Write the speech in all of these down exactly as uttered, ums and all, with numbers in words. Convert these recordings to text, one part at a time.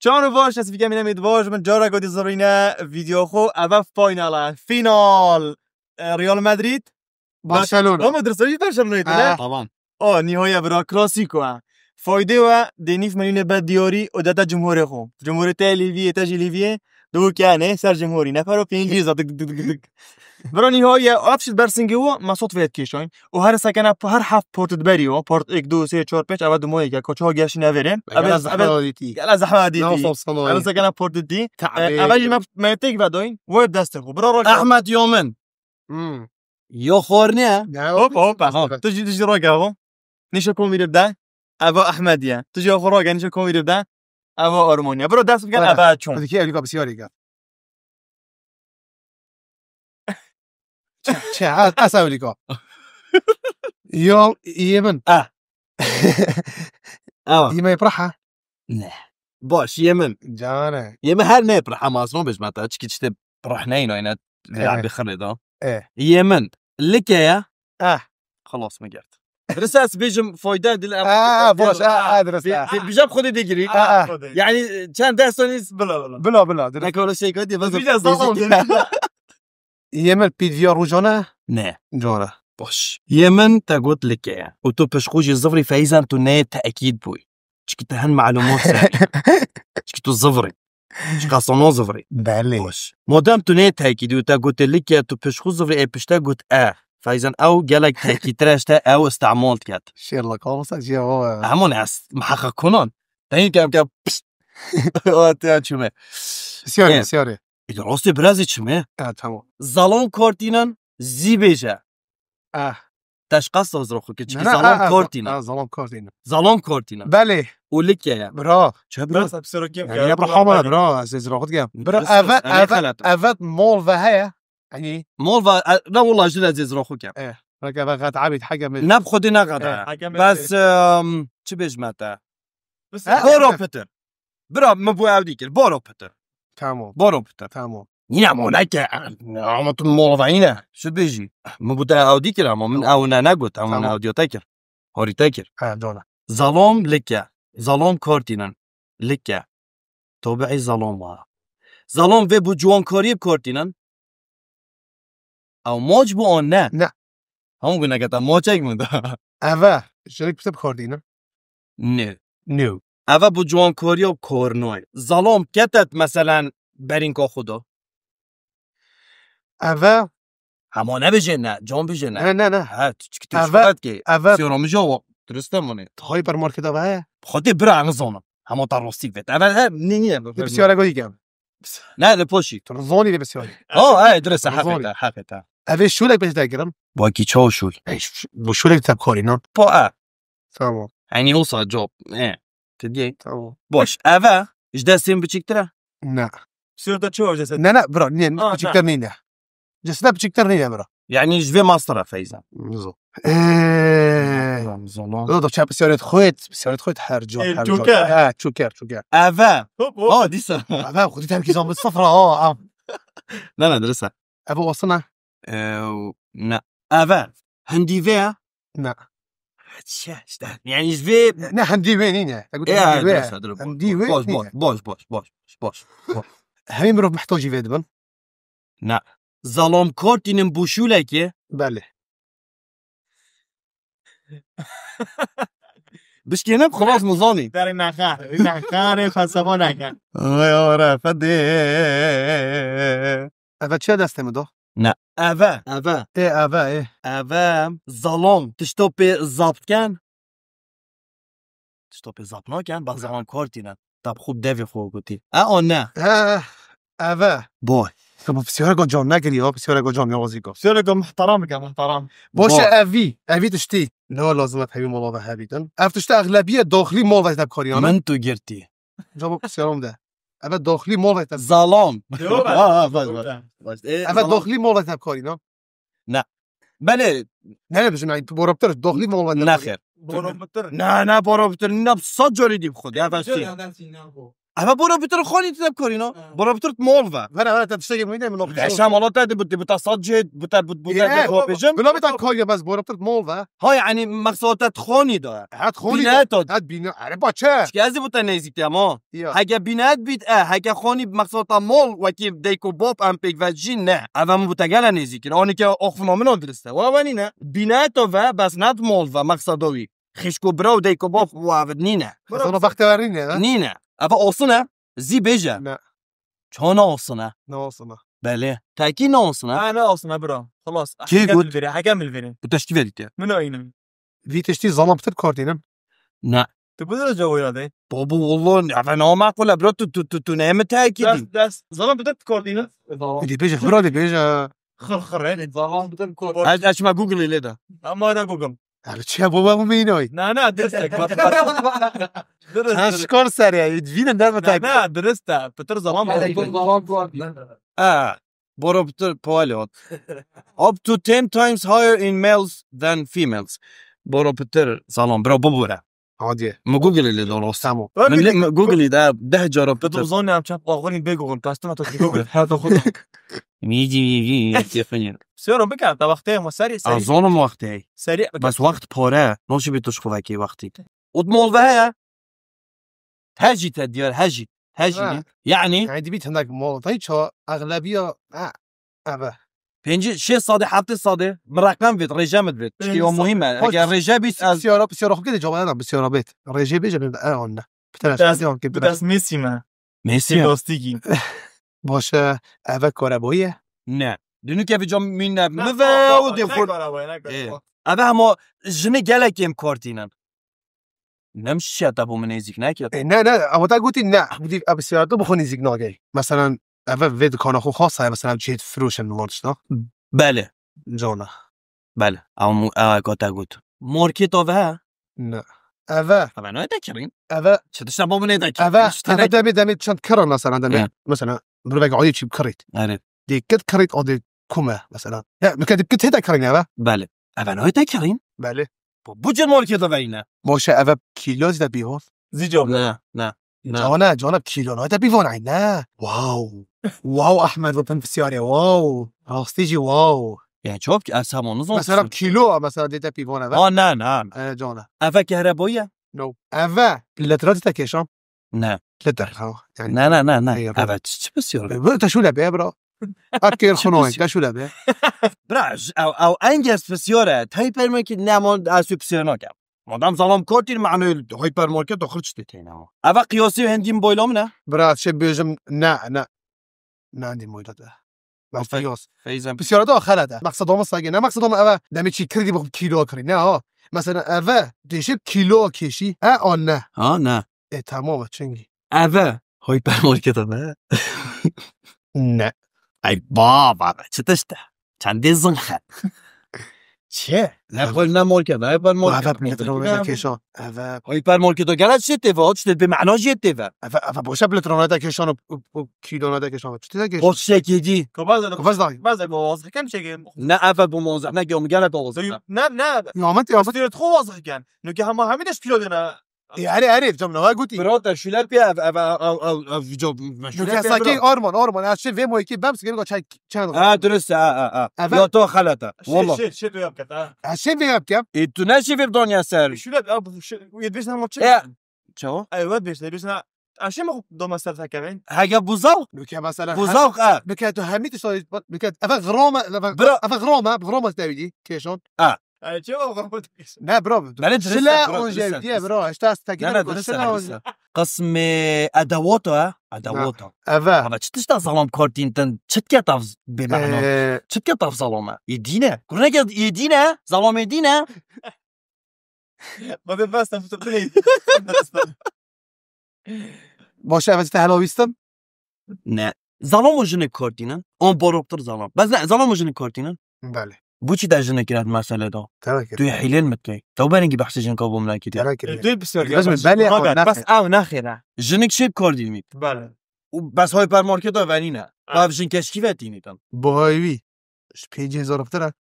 Tan û baş, ez Fîkem Înemî di baş bin, cara godî zirîne vîdeo xwe, eve final e. Final. E, Real Madrid. Barcelona. Ama dirst jî Barcelona ne? Tamam. O, nîhoye bira, klasîko e. Faydê we dê nîv milînê be diyarî û dete cumhurê xwe. Cumhurê te lîviyê, te jî lîviyê. Dû ke ne, ser cumhurî. Nefero pêncî za dik, dik, dik, dik. Bira nîhoye, apşit bersingê we, mesot vê dikêşayn. Û her sekene, her heft port diberiyo, port êk, du, sê, çar, pênc, eve dumoyê ke, koço geşî neverê. Eve, eve, gela zehma dîtî. Gela zehma dîtî. Eve sekene port dîtî. Eve jî me, me tek vedoyn, we destê xwe. Bira rak. Ahmet Yomin. Hmm. Yo xorne. Hopa, hopa. Ha, tu jî, tu jî rak evo. Nîşe komîrê bide. Eva Ahmediye. Tu jî xwe rak e, nîşe komîrê bide. Eva Armoniye. Bira dest bikin, eve çon. Hadi ki evlika bisyarî gel. Çe, çe, ez, ez ewlîka. Yo, yê min. Ah. Ewa. Yê me praha? Ne. Baş, yê min. Cane. Yê min her ne praha mazlum bêjme te. Çiki çi te prah neyno yine. Eh. Abi xirê da. Eh. Yê min. Like ya. Ah. Xelas me gert. Dirist ez bêjim fayda dil. Ah, baş, ah, ah, dirist, ah. Bêjim xwedê digirî. Ah, ah. Yani çend deh saniye. Bila, bila. Bila, bila, dirist. Nekolo şey kodi, vazif. Bêje zalim. Yê min pîdiya rojane? Ne. Cara. Baş. Yê min te got like ye. Û tu pişt xwe jî zivrî feyzan tu neyê tekîd bûy. Çiki te hin malûmot ser. Çiki tu zivrî. Çika sono zivrî. Belê. Baş. Madem tu neyê tekîd û te gotê like ye, tu pişt xwe zivrî ê pişte got e. Feyzan ew gelek tekîdtir e, işte ew istemol diket. Şêrla kalmasa ciya o. Hemon ez muheqeq konan. Te yî kem kem. O te çime. Siyarî, siyarî. Îdi rastê birazê çime? Ha, tamam. Zalon kortînan zî bêje. Ah. Teşqas da zira xwe kir. Çiki zalon kortînan. Ha, zalon kortînan. Zalon kortînan. Belê. Û like ye. Bra. Çe bra? Biraz psero kim? Yani ya bra hamara bra. Ez zira xwe dikem. Bra evet, evet, evet, mol ve heye. Yani. Mol ve, e, ne wala jî ez zira xwe kem. Eh. Rek eve gat abid hege min. Ne bi xwedê ne gat. Bes, em, çi bêjme te? Boro pitir. Bira, min bo ew dî kir. Boro pitir. Tamam. Boro pitir. Tamam. Yine mole ke, ama tu mol ve yine. Şu bêjî. Min bo te ew dî kir ama min ew ne negot. Ew ne ew diyo te kir. Horî te kir. Ha, dona. Zalom like. Zalom kortînin. Like. Tobiî zalom wa. Zalom vê bo ciwankariyê kortînin. Ew maç bû an ne? Ne. Hemû guneketa maçek min da. Eve, jinik pişte bi kar dînin. Nê. Nê. Eve bi ciwankariya kornoy. Zalom ketet meselen berînka xwe da. Eve. Hema nebêje ne, can bêje ne. Ne, ne, ne. He, tu çiki tu şikayet ki. Eve. Siyora min jawa. Dirist e mane. Hypermarket eve heye. Xwedê bira em zanin. Hema ta rastî vet. Eve he, ne niye? Bi siyara goyî gel. Ne, li poşî. Tu rizonî lê bi siyarî. Ha, e, dirist e, heqê te, heqê te. Ev ê şûlek bêje te kirim. Wekî çawa şûl? Ey, ş-, bu şûlek te bi karî nan. Po, e. Tamam. Enî olsa cop. E. Ti diyê. Tamam. Boş. Eve, ji destên biçîktir e? Ne. Siyar te çi hoje sen? Ne, ne, bira, niye, biçîktir nîne. Cesine biçîktir nîne bira. Yani ji vê mastir e Feyza. Nizo. Eee. Nizo, nizo, no. Do, do, çap siyaret xwet, siyaret xwet her cor, her cor. Çuker. Ha, çuker, çuker. Eve. Hop, hop. Ha, dîsa. Eve, xwedî te kî zan bi sifra, ha, ha. Ne, ne, dirist e. Eve olsun ha. Eee, ne. Eve. Hindî vê ya? Ne. Çe, işte. Yani ji vê. Ne, hindî vê nîne. Te got hindî vê. Boş, boş, boş, boş, boş, boş. Hemî mirov mihtacî vê dibin. Na. Zalom kortînin bûşûlekê. Belê. Bişkêne xelas mizanî. Derê nexa, nexa rê felsefa neke. Ay, ara, fedê. Eve çi destê min do? Ne. Eve. Eve. Ê, eve, ê. Eve. Zalom. Tişto pê zapt ken. Tişto pê zap nakin, ba zalom kortîne. Tab xwe devê xwe gotî. E, o ne? Eh, eve. Boy. Te bu psiyara go can negiriyo, psiyara go can yawazî go. Psiyara go muhtaram bike, muhtaram. Boş e, evî, evî tiştî. Ne lazim e hevî mola ve hevî din. Ev tiştî exlebiye doxlî mol ve te koriyane. Min tu girtî. Cevap psiyaram de. Eve doxlî mol ve te. Zalom. Yok, ha, ha, baş, baş. Baş. E, eve zalom. Doxlî mol ve te koriyane. Ne. Belê. Ne ne, bizim yani boraptir, doxlî mol ve te. Nexêr. Boraptir. Ne, ne, boraptir. Ne, sed carî dî bi xwe. Ya, ben şey. Eve bora bitir xanî tu de bikarîna. Bora bitir mol ve. Vera, vera, te tiştekî min de min Eşem Allah te de bu, bu ta sat cihê, bu ta, bu, bu ta Bila bî tan kariye bes bora bitir mol ve. Ha, yani, mexsat te xanî de. Het xanî Bîne de. to. Het bîne, ere baçe. Çike ez bu te nêzîk te ama. Ya. Heke bîne et bît, e, heke xanî mexsat te mol, wekî deyko bab em pêk ve jî ne. Eve min bu te gele nêzîk in. Anî ke axfima min o diriste. Wa wenî ne. Bîne to ve, bes net mol ve, mexsado wî. Xişko bira û deyko bab wa ve nîne. Sana bextewerî ne, ha? Nîne. Eve olsun e. Zî bêje. Ne. Çawa ne olsun e? Ne olsun e? Belê. Tekî ne olsun e? Ha, ne olsun e, bira. Xelas. Kê Heke got? Milverî, heke milverî. Bu teşkî verî te. Min o înim. Vî tiştî zaman pitir kar tînin. Ne. Tu bu derece oyna de. Babo, wallah, eve namaqul e, bira, tu, tu, tu, tu ne mi tekî Ders, dî? ders. Zaman pitir kar tînin. Dê bêje, bira, dê bêje. Xir xir e. Zaman pitir kar. Ez, ez çima Google lê de. Ama da Google. Abi çiye baba bu meynoy. Na, na, dirist e. Bak, bak. Dirist, Sen dirist. Skor ser ya. Vînin der mi Na, tek? na, dirist e. Pitir zaman Zaman pitir. Ha. Boro pitir poalot. Up to ten times higher in males than females. Boro pitir salam. Bro, bubure. Hadi. Mi Google ile dolu. Tamam. Öyle Min bir- mi Google de deh cara Pitir pitir. uzan ya çap ağırın bek oğlum. Teslim et Google. Her dokuz. Miji, miji, miji. Sero bika, ta wextê ma serî, serî. Azonim wextê. Serî bika. Bes wext pore. Noşi bi tuş xuvekî wextî. Ut mol ve ya. Hejî te diyar, hejî. Hejî Ha. ne? Yani Yani dibît hinek mol. Tay ço, eğlebiya, ha, eve. Pêncî, şêst sadê, heftê sadê, mi reqem vêt, rêje min vêt. Çikî o muhîm e. Hoş. Eger rêje bît, ez Pisiyara, pisiyara xwe kê de cevaya da, pisiyara bêt. Rêje bêje, e, anne. Pitir Biraz, eşkazî an kê, biraz Messi mi? Messi. Plastikî. Baş e, eve kare boye? Ne. Dünük evi cam mîne mi ve o de xort. Eve hema jini gelek êm kartînin. Nem şişe te bo min nêzîk neke. E, ne, ne, ama te gotî ne. Gotî ev siyarete bi xwe nêzîk nagey. Mesela eve vê dikana xwe xas heye, mesela cihê firoşin li war tişta. Belê. Cana. Belê. Ama ew ka te got. Marketa ve he? Ne. Eve. Eve ne te kirîn? Eve. Çi tişta bo min nêde kirîn? Eve, eve demê, demê çend kira mesela demê. He. Mesela bir vek ayı çip kirît. Evet. Dê kit kirît o dê kume mesela. Ya, mike dê kit hêta kirîn eve. Belê. Eve ne te kirîn? Belê. Bu, bu cin marketa ve yine. Boşe eve kilo zî de bîhor. Zî cevap. Ne, ne. Ne. Cana, cana kilo ne te pîvon ay ne. Wow. Wow Ahmed, bu pin pisyarê, wow. Rastî jî wow. Yani çok ki, ez hema nizam Mesela kilo, mesela dê te pîvon eve. Ha, ne, ne. E, cana. Eve kehre boye? No. Eve, litra te keşan. Ne. Litra, ha. Yani. Ne, ne, ne, ne. Eve çi, çi pisyar? E, bu te şule be, bro. Akir xunay, te şule be. Bra, ew, ew engez pisyar e. Te hypermarket ne, man, ez pisyar nakem. Madem zalam kartî, mane hypermarket o xirç de têne. Eve qiyasî hindî mobayla min e? Bira, şey bêjim, ne, ne. Ne hindî mobayla te. Bes qiyas. Feyzem. Pisyara da xelet e. Maqsed ama sage. Ne maqsed ama eve demê çî kirdî bu kilo kirî. Ne ha. Mesela eve deşip kilo keşî. E, an ne. Ha, ne. E, tamam, çingî. Eve hypermarket e ne? Ne. Ay baba be, çi tişt e? Çendê zinxe. Çi? Ne xol ne market, ne hypermarket. Eve metrona da keşan. Eve. Hypermarket o gele çi tê ve, çi tê be mana jê tê ve. Eve, eve boşa metrona da keşan, o, o, o kilona da keşan. Çi tê da keşan? O şekilci. Kobaz da. Kobaz da. Kobaz da, kobaz da, kobaz da, kobaz da. Ne eve bu monza, ne gel, gel de olsun. Ne, ne. Yamet, yamet. Stüret xo wazıken. Nuke hema hemi de kilo dene. E, erê, erê, cam nava gotî. Birader, şule pê ev, ev, ev, ev, ev, cam, şule pê, sakî bira. Arman, arman, ez şê vê moyekî bem sigir çay, çay. Ha, dirist, ha, ha, ha. Evet. Ya to xelata. Şey, Valla. Şey, şey, tu yap ket, ha. Ha, şey, vê yap ket. E, tu ne şey vê danya ser? Şule, ha, bu şey, yetmiş tane maç. E, çawa? Ay, evet, beş, beş tane. Ha, şey mi doma ser tekevin? Ha, ya buzav? Nuke mesela. Buzav, ha. Nuke tu hemi tu soy, nuke, eve groma, eve, Bira. Eve groma, groma tevidi, keşon. Ha. Ay, çi o? Ne, bro? Belê dirist e, Şile bro, onje dirist e, diye, dirist e. Bro, işte az Ne, ne, tekrar dirist e, şile dirist e. Onje. Qismê edewata, edewata. Eve. Eve çi tişta zalam kartîn tin, çi tike tavz bê mehna? Ee, Çi tike tavz zalame? Yê dîne. Kurneke yê dîne, zalamê dîne. Bade basta, bu tırtı neydi? Baş eve te hela wîstin? Ne. Zalam û jinik kartînin. On boroktir zalam. Bes ne, zalam û jinik kartînin. Belê. Bu çi de jinik kirat mesele da? Tabii ki. Tu hîlên mit key. Tabii benim gibi bahçe jinik kabul mülaketi. Tabii ki. Tu bir sürü Bes mi? Belê, bes, bes, ev naxêre. Jinik şey kartînin. Belê. Bes hypermarketa venîne. Ha. Ev jin keşkî vetînin. Bu hayvi. Pêncî hezar pitir e.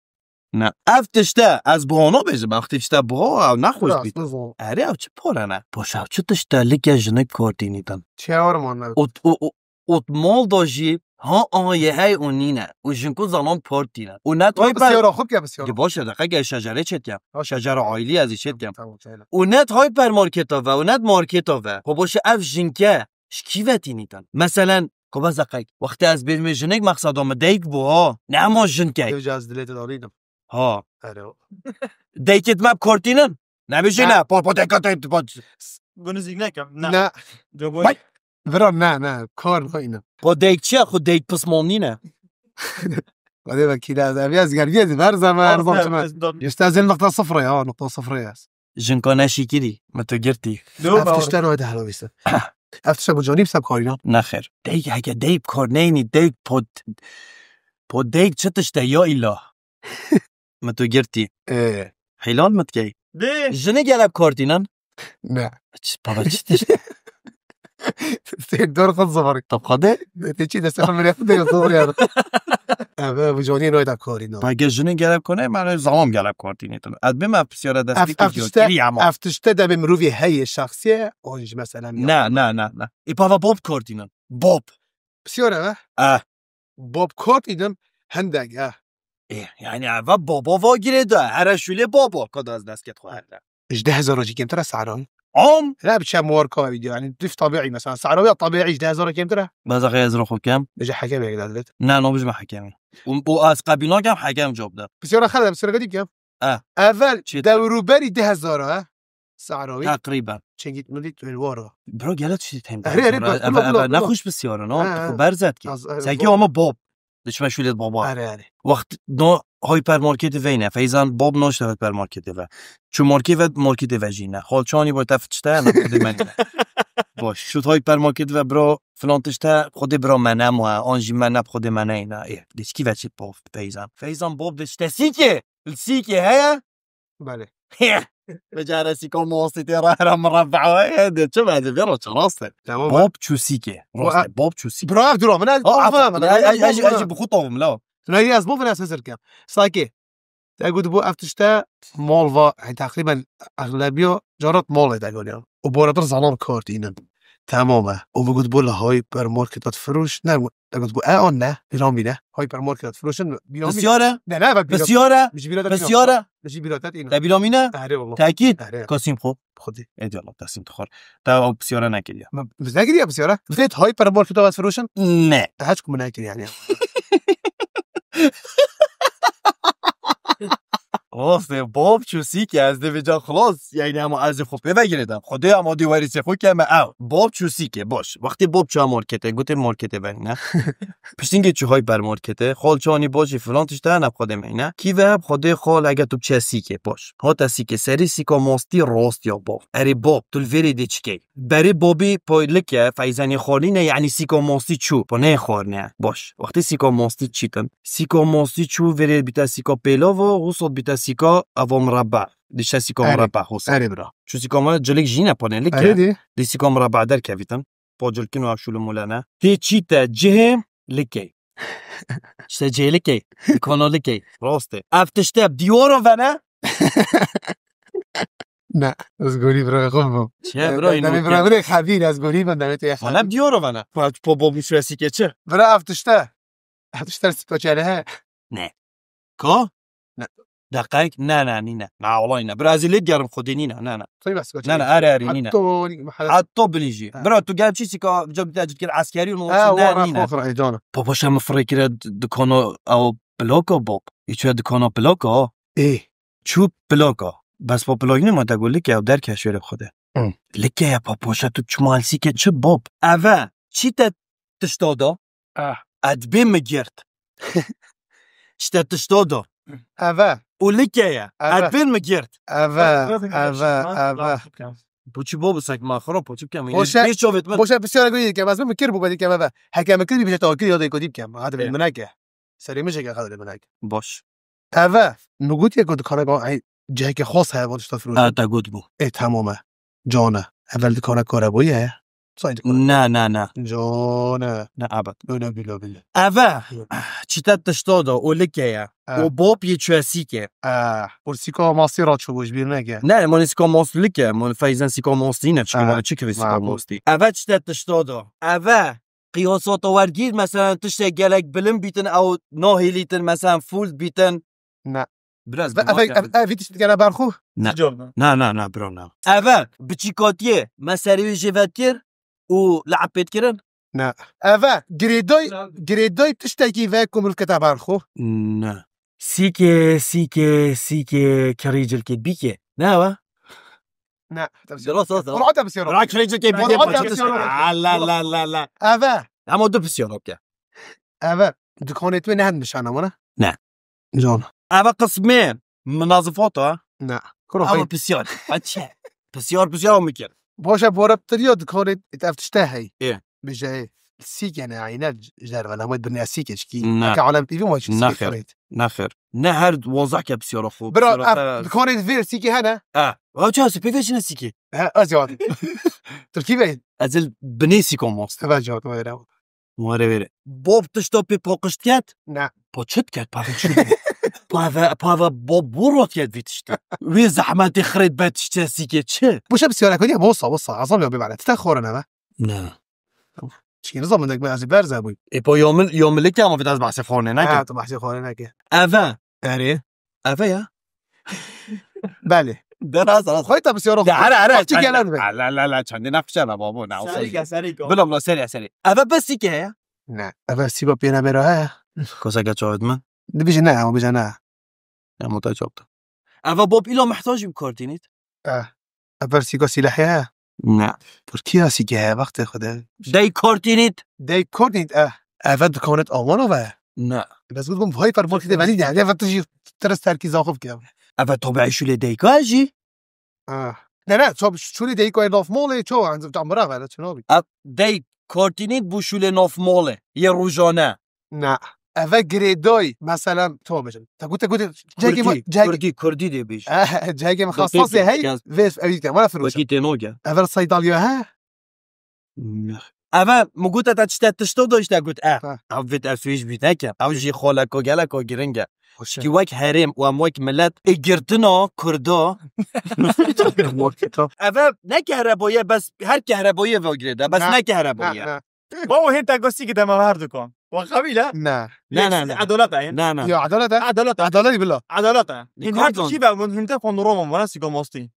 Ne. Ev tişte ez buha nabêjim. Ev tişte buha ew nexweş bît. Erê ew çi pare ne? Boş ew çi tişte like jinik kar tînî din. Çi ewar mane? Û, û, û, û mal da jî ha aha yê hey û nîne. Û jinku zalan par tîne. Û net Ay, hyper- Pisiyara xwe bike, pisiyara. Di baş e, deqe gel şecerê çêtkem. Ha. Şecera ailî ez ê çêtkem. Tamam, söyle. Û net hypermarketa ve, û net marketa ve. Xwe boş e ev jinke. Ji kî ve tînî din? Meselen, xwe bes deqek. Wextê ez bêjim jinik mexseda min dayik bû ha. Ne hema jinkek. Ew jî ez dilê te dalînim. Ha. Erê o. Daykê me bi kar tînin? Nebêjî Ne. ne. Pa, pa, deka, te, pa. Bunu zîk nekem. Ne. Ne. Cobor. Vay. Vira ne, ne. Kar nayne. Pa dayik çi ye? Xwe dayik pismon nîne. Hadi bak, kî lazim. Ev yaz gel, yaz. Her zaman, her zaman. Her zaman. Işte zil nokta sıfır ya, nokta sıfır yaz. Jinka neşîkirî, mi tu girtî. Ev tişte nayê te helawîstin. Ev tişte bi canî bi se bi karî ne? Nexêr. Dayik heke dayik bi kar neyînî, dayik pod-, pod dayik çi tişte ya îlah? Mi tu girtî. Ê. Hîlal mi dikey? Dê. Jinê gele bi kar tînin? Ne. Çi, baba, çi tişt? Sen dor xwe zivarî. Tab xwe de? Te çi destê xwe mirê xwe de zivarî ya. Ev, ev, bi canî nayê te bi karî ne. Ba, ge jinê gele bi kar neyî, me zaman gele bi kar tînî. Ez bê me pisyara destî Ev, ev tişte, kiriye ama. Ev tişte de bi mirovî heye şexsî ye, o jî mesela Ne, ne, ne, ne. Ê, pava Bob kar tînin. Bob. Pisyara, he? Eh. Bob kar tînin, hindek, eh. Ê, yani eva baba va girê de, here şûlê baba, ka da ez dest ket xwe herde. Ji deh hezar jî kêmtir e Sehrawî? Am? Ne bi çem warka wî, yani dif tabiî, mesela Sehrawî ya tabiî ji deh hezar kêmtir e? Baza xeyaz ro xwe kem. Bêje hekem yek de divêt. Ne, no bijme hekemî. Û, û ez qebîl nakem hekem cevap de. Pisyara xele, pisyara vedî bikem. Eh. Evel Çi? Dewrûberî deh hezar e. Sehrawî. Teqrîben. Çengît milî tu war e. Bro, gele tiştî tem Erê, erê, bro, bak, ev, bak, ev, bak, bak. Nexweş pisyara, no? Ha, ha. Tu berz etki. Az, az, Seki zor. Ama Bob. Diçme şûlê baba. Erê, erê. Wext no hypermarketê veyne. Feyzan Bob noşte hypermarketê ve. Çu markê ve, marketê ve jîne. Xalçanî bo te fitişte, ne xudê men. Boş. Şut hypermarket ve bro, filan tişte, xudê bro me ne mo, an jî me ne xudê me neyne. Ê, diçkî ve çi Bob Feyzan. Feyzan Bob diçte sîkê. Sîkê heye? Belê. Bicara sîka mostî tê re here mirebe heye de çi be de vêro çi rast e. Tamam. Bob Çûsîkê. Rast e, Bob Çûsîkê. Bro, ev dura min ez Aa, bavim, ez, ez, ez, ez, ez, ez, bi xwe tavim la. Ne, ez bavim, ez hezir kem. Sakê. Te got bu ev tişte mal va, yani, teqrîben exlebiya carat mal e de galiya. O bu aradır zalan kar tînin. Tamam e. O bu got bu la hypermarket at firoş. Ne, te got bu e an ne? Bilamî ne? Hypermarket at firoşin. Bilamî. Pisyar e? Ne, ne, bak, Pisyar e? Ji bîra te Pisyar e? Ji bîra te tînin. Te bilamî ne? Erê wallah. Tekîd? Erê. Kasîm xo. Xwedî. Êdî Allah, Kasîm tu xor. Te o pisyara nekiriye. Biz nekiriye pisyara. Vêt hypermarket at firoşin? Ne. Te hiç ku min nekiriye yani. Rastê Bob Çûsîkê ez dê vêca xilas. Yani ama ez ê xwe pê vegirêdim. Xwedê ama dî werîsê xwe keme ew. Bob Çûsîkê, boş. Wextê Bob çûya marketê, gotê marketê ben ne. Piştîngê çû hypermarketê, xal çanî boşî filan tişt hene xwedê meyne. Kî ve heb xwedê xal ege tu biçe sîkê, boş. Hate sîkê serî sîka mastî rast ya Bob. Erê Bob, tu li vêrê dê çikey? Berê Bobî poy like, feyzenê xalî ne, yani sîka mastî çû. Po neyê xal ne. Boş. Wextê sîka mastî çîtin. Sîka mastî çû vêrê bîte sîka pêlava, hosot bîte sîka ava mirebe. Dişe sîka Erê. Mirebe hosot. Erê bira. Çû sîka mirebe cilik jî ne panê like. Erê dî. Dî sîka mirebe derkevîtin. Po cilkin û ev şûlû mûle ne. Tê çîte cihê likey. İşte cihê likey. Dikana likey. Rast e. Ev tişte diyara ve ne? Ne, ez gorî bira xwe bim. Çi, bira, Demê ino bira ke- bira xevîr, ez gorî bim, demê tê Bana xevîr. Diyara ve ne? Po, po, bo bu şurası geçi. Bira ev tişte. Ev tişte sîka çere he. Ne. Ka? Ne. Deqek? Ne, ne, nîne. Na, olay ne. Bira ez ê lê diyarim xwedê nîne. Ne, ne. Tabii bas Ne, ne, are, are, nîne. Hatta o mahal. Hatta binî jî. Ha. Bira tu gel çi sîka ca bîte cikin eskerî û Ha, ne, wara nîne. Xo xira ecana. Baba şe min firê kire d-, dikana ew plaka Bob. Îçe dikana plaka. Ê. Çû plaka. Bes po plak nîne ma te got like ew derke şêrê xwedê. Hı. Like ya pa poşe tu çima elsîke çi Bob? Eve. Çi te tişta da? Ah. Edbê mi girt. İşte tişta da. Eve. Û like ye. Eve. Edbê mi girt. Eve, eve, eve. Bu çi bo bu sek ma xiro po çi bikem? Boşe, Pêş çavêt min. Boşe pisyara gurî dikem, ez min kir bu be dikem eve. Heke min kir bî bîje te kir ya de kotî bikem. Hadi Ê. Min neke. Serê min jeke xadre min neke. Boş. Eve. Min gotiye ku dikane ka, ey, ciheke xas heye bo tişta firoşin. Ha, te got bu. Ê, tamam e. Can e. Evel dikane kareboyî heye. Sayın. Na, na, na. Cone. Na, abad. Öyle bile bile. Eve. Çite tişta da, o like ye. Ha. O bop ye çuesike. Ah, û sîka mastî ra çûbû, ji bîr neke. Ne, mani sîka mastî like, mani feyzen sîka mastî ne, çünkü Ha, mani çi kivê sîka maqûl. Mastî. Eve çi te tişta da? Eve qiyasata wergîr, mesela tiştek gelek bilind bîtin, ew nahêlîtin, mesela fûld bîtin. Ne. Biraz Ve duvar ev, ev, geldi. Ev, vî tişt digere berxu? Ne. Cor ne. Na, na, na, bro, na. Eve biçîkatiyê, me serê wî jê vetkir û le'eb pêt kirin? Ne. Eve girêdayî, girêdayî tiştekî ve ku mirov kete berxu? Ne. Sîkê, sîkê, sîkê, kirî cilkê bîkê. Ne eve? Ne. Rast, rast, rast. Murat abi siyoro. Rak kirî cilkê bîkê. Murat abi siyoro. La, la, la, la. Eve. Ama du pisiyoro ke. Eve. Dikonê tu ne hem nişana mana? Ne. Can. Eve qismê minazifata. Ne. Kuro Ama xeyr. Pisiyar. Açe. Pisiyar, pisiyar mı ki? Boşa boraptiriyo dikonê ev tişte hey. Ê. Bije hey. Sîkene ayne jervela, hemay birine sîke çikî. Ne. Eke alem pîvî ma çi Ne sîke xêr. Xirêt. Ne xêr. Ne her wazak ya pisiyara xo. Bira, pisiyara ev te- dikonê vir sîke hene? Ha. Ha, çi hasi pêvê çine sîke? Ha, ez ya. Tirkî ve. Ez il binê sîko mast. Eve cevap were. Were were. Bob tişta pê paqişt ket? Ne. Pa çi diket? Pa çi? Pa ve, pa ve Bob bu rot ket vî tiştî. Wê zehmetê xirêt be tiştê sîke çi? Bu şey pisiyara kodiye, bosa, bosa. Azam ya bibare. Tite xorene ve? Ne. Çi nizam dek me ez berze bû. E, po yomil, yomilik ya, ama biraz bahse xorne neke. Ha, tu bahse xorne neke. Eve. Erê. Eve ya. Belê. Deraz, deraz. Xwayta pisiyaro. Ya, here, here, Bak, çi çende. Gelen be. La, la, la, çende ne kuşa la babo, ne olsa. Serî ke, serî ke. Bila, bila, serî, serî. Eve bes sîke ya. Ne. Eve sîba pêne bera he. Kosa ke çawet mi? Dibije ne, ama bije ne. Ya, mota çoktu. Eve Bob ilo muhtaç bir koordinit. Eh. Ev ver sîka sîlehê heye? Ne. Tirkiya sîkê heye, wextê xwe de. Dey kortînît. Dey kortînît, eh. Eve dikanêt Almana ve? Ne. Bes gotum vay fer bol kide venî yani, eve tu jî teres terkî zaxif ke. Eve tabiî şûlê deyka jî? Ah. Ne, ne, ço şûlê deyka naf molê, ço, yani, tam bırak, öyle çino bi. Ev dey kortînît bu şûlê naf molê, ye rojane. Na. Eve girêdayî, mesela, to bêjim. Te gote, gote, cihekê me, Kurdî, cihekê Kurdî, Kurdî dê bêjî. Eh, cihekê me Gote xasasê hey, bêjî. Vê evî ke, wala firoşe. Wekî têno ke. Eve saydalya he? Eve, mi gote te çi te tişto do işte got, eh. Ha. Ev vêt ev swêj bî neke. Ev jî xoleko geleko giring e. Hoşe. Ki wek herêm û em wek millet ê girtina Kurda. Eve ne kehreboye bes her kehreboye ve girêde. Bes Na. Ne kehreboye. Na, na. Babo hên te gosî ki dema her dikan. Wa xebîle? Ne. Ne, ne, ne. Edalet e hên. Ne, ne. Ya, edalet e. Edalet e. Edalet bila. Edalet e. Hên her tu çî ve hûn hûn te fon roman vana sîko mostî.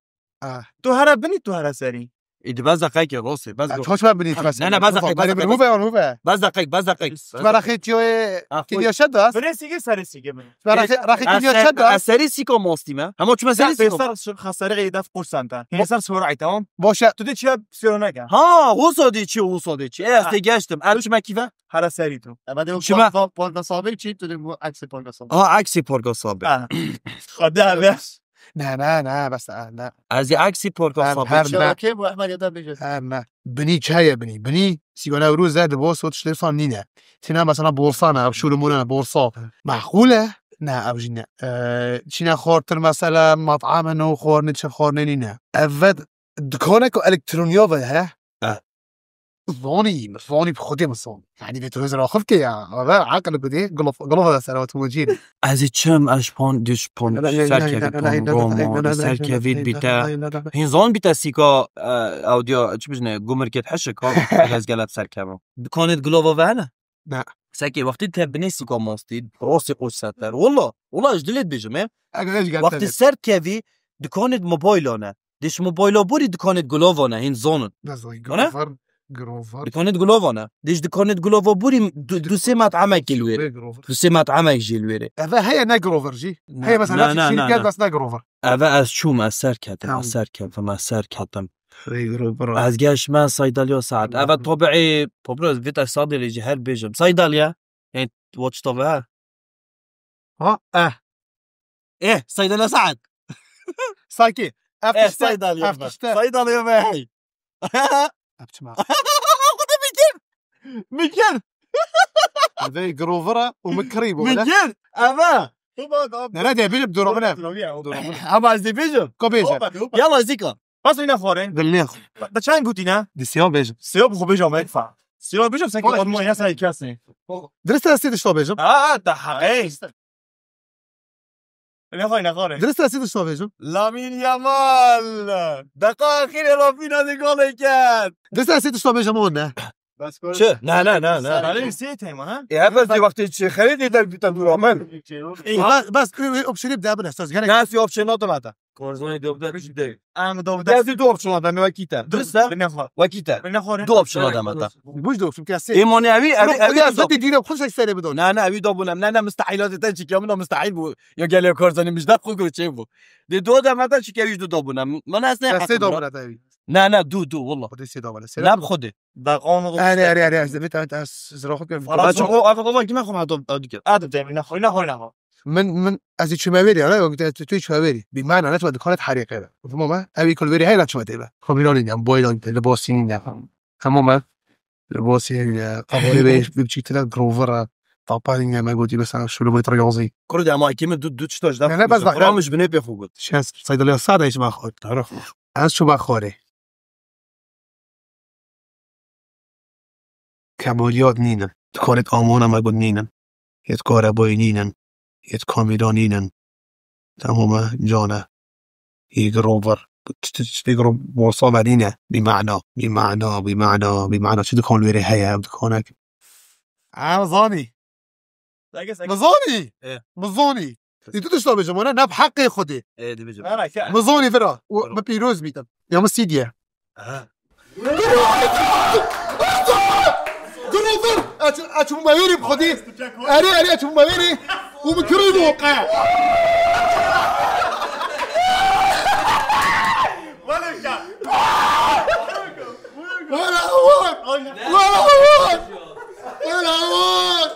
Ah. Tu here binî, tu here serî. Î di bez deqeyke rosê, bez Ya, go- Çoş ben binî, Ne, ne, bez deqeyk, bez deqeyk. Hûve, hûve. Bez deqeyk, bez deqek. Beraxê çiyoyê Ah, kiliya xwe- şed das. Binê sîgê, serê sîgê binê. Beraxê, raxê kiliya şed das. Ez serî sîko mostî me. Hema çime serî Ya, sîko. Pêser şi xeserê def qursan te. Hêser sorayî, tamam? Boşe. Tu de çiye siyoro neke. Ha, o sodê çi, o sodê çi. E, ez Ha. Te geçtim. Er çime kîve? Hara serî tu. Ema de Çime- pol-, pol-, polka sabê çi, tu de bu aksi polka sabê. Ha, aksi polka sabê. Ha. Hadi abi. Ne, ne, ne, bes, e, ne. Ez ê aksi polka Her, sabê her çi. Ne. Okey, bu Ehmed ya da bêje. Her ne. Binî çi heye binî? Binî, sîgara Ewroz e, di bo sot şlê san nîne. Tîne mesela borsa ne, ev şûrumûne ne, borsa. Mehqûl e? Ne, ev jî ne. E, çîne xortir mesela, mat'ame no xorne, çi xorne nîne. Ev ve dikanek û elektroniya ve he. E. Zonî, zonî bi xwedê min zon. Yani vê tu hêzir axif ke ya. Ve aqil ku dê, gulov, gulov da ser otomobîl. Ez ê çim, ez pon, diş pon, serkevî pon, romo, serkevî bîte. Hîn zon bîte sîka, e, audio, çi bijne, gumrket heşik, ha, ez gelep serkevim. Dikanêt gulova ve hene? Ne. Sekê, wextî te binê sîka mastî, rosê qoç seter. Walla, walla, ez dilê dibêjim, e. Wextî serkevî, dikanêt mobayla ne. Diş mobayla borî dikanêt gulova ne, hîn zonin. Ne zonin, Ana? Grover, grover. Dikanêt gulova ne. Diş dikanêt gulova borî du-, du sê mat'amekî li wêrê. Grover, grover. Du sê mat'amek jî li wêrê. Eve heye ne grover jî. Ne, Heye mesela ne, ne, ne, şirket ne. Bes ne grover. Eve ez çûm, ez serketim, Tamam. Ez serketim, ez serketim. Hey, grover. Ez geşme saydalya saet. Grover. Eve tabiî, pobro, vita sadê jî her bêjim. Saydalya. Ê, watch tava ha. Ha, eh. Eh, Saydalya Saad. Sakî. Ev Eh, tişte, Saydalya ev be. Tişte. Saydalya be, hey. Ev çima? Xwedê bikir. Bikir. Vê grovira û min kirî bû, ne? Bikir. Eve. Nere de bilim durumuna. Durumuna. Ama ez de bêjim. Ko bêje. Hopa, hopa. Yala zika. Bas wî nexware. Dilnêx. Te çend gotî ne? Di siya bêjim. Siya bi xwe bêjim, me fa. Siya bêjim, sen ki Bas, olmaya sen kesê. Dirist e, sê tişta bêjim. Ha, te heqê. Nexware, nexware. Dirist e, sê tişta bêjim. Lamine Yamal. Deqa axîrê Rafinha de golê kerd. Dirist e, sê tişta bêjim, o ne? Çi? Ne, ne, ne, ne. Sarı sê tema, ha? E, hep ez wextê çi xeyrê dê der bîta dûra min. Bas, bas, wê, wê opsiyonê bide bine, söz gerek. Ne, ez opsiyon nadim heta. Korzonê dovde bî de. Em dovde. Ez du opsiyon adam, wekî te. Dirist e? Bine xwar. Wekî te. Bine xwar. Du opsiyon adam heta. Buj du opsiyon, kese. Ê, mane evî, evî, evî. Zati dîre xwe şek sere bidon. Ne, ne, evî da bûnem. Ne, ne, mistehîl hadi te çikiya min o mistehîl bû. Ya gelê Korzonê mijda xwe guru çê bû. De du adam heta çikiya wî du da bûnem. Min ez ne. Kese da bûne te evî. Ne, ne, du, du, wallah. Xwedê sê da bûne. Ne bi Xwedê. Da qanûn. Erê, erê, erê, ez dibê te, ez zira xwe kem. Faraj. Çi o, o, o, kime xwe hato, o dike. Adım demir, ne xwe, ne xwe, ne xwe. Min, min, ez ê çûme wêrê, ne? Wek te, tu, tu çûme wêrê. Bi mana ne tu dikane terîqê be. Tamam ha? Ev ê kul wêrê heyra çûme tê be. Xwe bîranî ne, boylan, libasî ne. Tamam ha? Libasî ne, qahwê be, bi biçîk tine grover e. Tapanî ne, me gotî mesela şûlû metre yazî. Kuru de ama ikimiz du, du çitoş da. Ne, ne, bas bak. Kuramış binê pê xwe got. Şens, saydalya sade hiç bak. Taraf. Ez çûme xwarê. Kemaliyat nînin. Dikanê amana me got nînin. Yê karebayî nînin. Yê kamîra nînin. Tamam e, can e. Yê rover. Tiştê, tiştê, tiştê ro-, borsa me nîne. Bi mana, bi mana, bi mana, bi mana. Çi dikan wêrê heye, ev dikanek. Em zanî. Seke, seke. Mizanî? E. Mizanî. Dî tu tişta bêjim, ne? Ne bi heqê Xwedê. E, dibêjim. Mizanî vira. Û min pîroz bîtin. Ya min sîdiye. Aha. Dur, dur. Aç, aç bu meveri Xwedê. Erê, erê, aç bu meveri. Û min kirî bu qe. Wala war. Wala war. Wala war.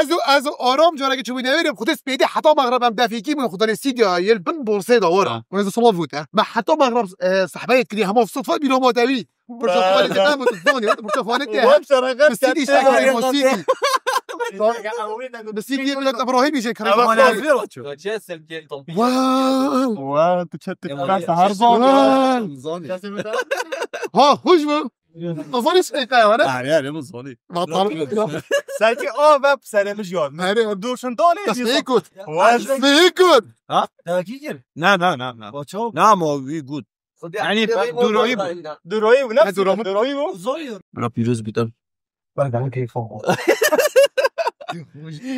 Ez û, ez û Aram carekê çûbû newêrê, Xwedê spêdê heta mexreb em defîkî bûn, Xwedê sîdya yê bin bolsê da wara. Ha. Ez û Solav gote. Me heta mexreb, e, sehbeyê kirî hema sitfa bîra ma tevî. Bursa Ha, Xwedê ha. Te me dizanî, bursa Xwedê te. Wan şereqet Bi sîdî kerdê. Şekerê ma sîdî. Bi sîdî Bülent Ebrahîmî jê kere. Ama Xwedê. Wow. Wa, tu çet Ema tu ya. Her zaman. Zani. Ha, hoş mu? Azan hiç ne kaya var ha? Her yer mi zani? Vatan. Sanki o ve senemiş ya. Her yer. Dursun dali. Tasfiye kut. Tasfiye kut. Ha? Dakikir. Na, na, na, na. Baço. Na, ama we good. Yani, duroyu bu. Duroyu bu. Ne durumu? Duroyu bu. Zor. Buna pürüz biten. Ben daha keyif aldım.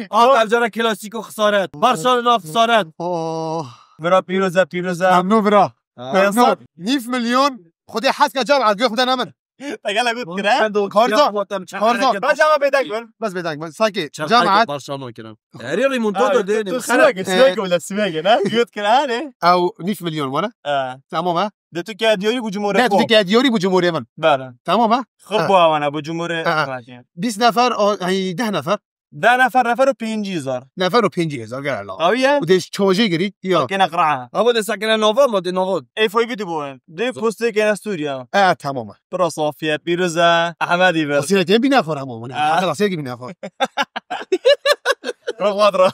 Ata cara klasiko xesaret. Barcelona xesaret. Oh. Bira pîroze, pîroze. Memnûn bira. Ha. Memnûn. Nîf milyon. Xwedê hes ke cemaet, guh xwe dene min. Te gele got kire. Karzan. Karzan. Bes ama bêdeng bin. Bes bêdeng bin. Sanki cemaet. Barcelona kirin. Herî remontada de. Tu Swêg, Swêg wala Swêg ne? Got kire hani. Ew nîf milyon wala. He. Tamam ha. De tu ke diyarî bu cumhurê. Ne, tu ke diyarî bu cumhurê min. Bere. Tamam ha. Xir bu awana bu cumhurê. Ha. Bîst nefer, o, ay, deh nefer. Deh nefer, nefer û pêncî hezar. Nefer û pêncî hezar, gel Allah. Awiye? Bu de çojê girî, ya. Kene qira. Ama de sakene nova mı, de nova? Ê foy bidi bu. De postê kene Suriye. Ha, tamam. Bira safiye, pîroze, Ahmedî ver. Asiye ke bîna xor ama. Ha. Asiye ke bîna xor. Rahmat ra.